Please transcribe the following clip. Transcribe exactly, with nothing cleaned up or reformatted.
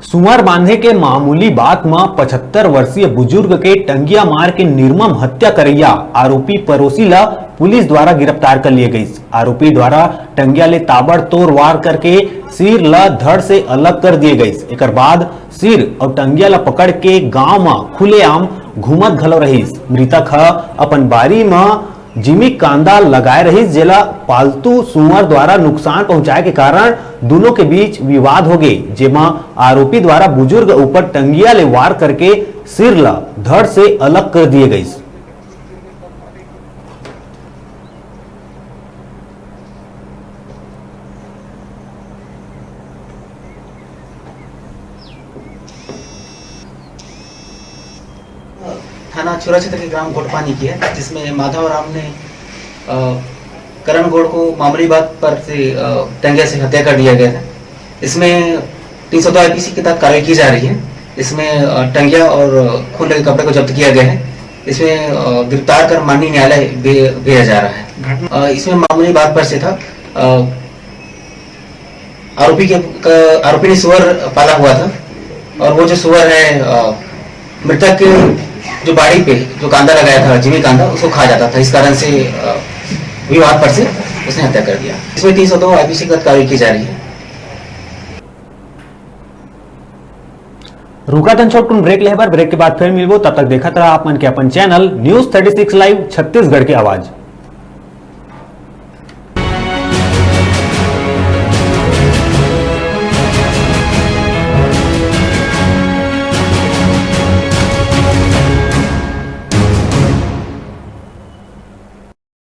सुअर बांधे के मामूली बात म पचहत्तर वर्षीय बुजुर्ग के टंगिया मार के निर्मम हत्या करैया आरोपी पड़ोसी ला पुलिस द्वारा गिरफ्तार कर लिए गइस। आरोपी द्वारा टंगिया ले ताबड़तोड़ वार करके सिर ला धड़ से अलग कर दिए गइस। एकर बाद सिर अउ टंगिया ला पकड़ के गांव म खुलेआम घूमत घलो रहिस। मृतक ह अपन बारी म जिमी कांदा लगाए रहिस, जेला पालतू सुअर द्वारा नुकसान पहुंचाए के कारण दुनों के बीच विवाद हो गे, जेमा आरोपी द्वारा बुजुर्ग ऊपर टंगिया ले वार करके सिर ला धड़ से अलग कर दिए गइस। थाना छुरा क्षेत्र के ग्राम घोटपानी की है, जिसमें माधव राम ने अ, करण गोड़ को मामूली बात पर से अ, टंगिया से हत्या कर दिया गया है। इसमें तीन सौ दो आईपीसी के तहत कार्रवाई की जा रही है। इसमें अ, टंगिया और अ, खून लगे कपड़े को जब्त किया गया है। इसमें अ, गिरफ्तार कर माननीय न्यायालय भे-, भेजा जा रहा है। अ, इसमें मामूली बात पर से था। अ, आरोपी के क- आरोपी ने सुअर पाला हुआ था और वो जो सुअर है अ, मृतक के जो बाड़ी पे जो कांदा लगाया था, जिमी कांदा, उसको खा जाता था। इस कारण से अ, विवाद पर से उसने हत्या कर दिया। इसमें तीन सौ दो आईपीसी की कार्रवाई की जा रही है। रुका तन छोटकुन ब्रेक लेहे बर, ब्रेक के बाद फिर मिलबो। तब तक देखत रहा आप मन के अपन channel news thirty six live Chhattisgarh के आवाज।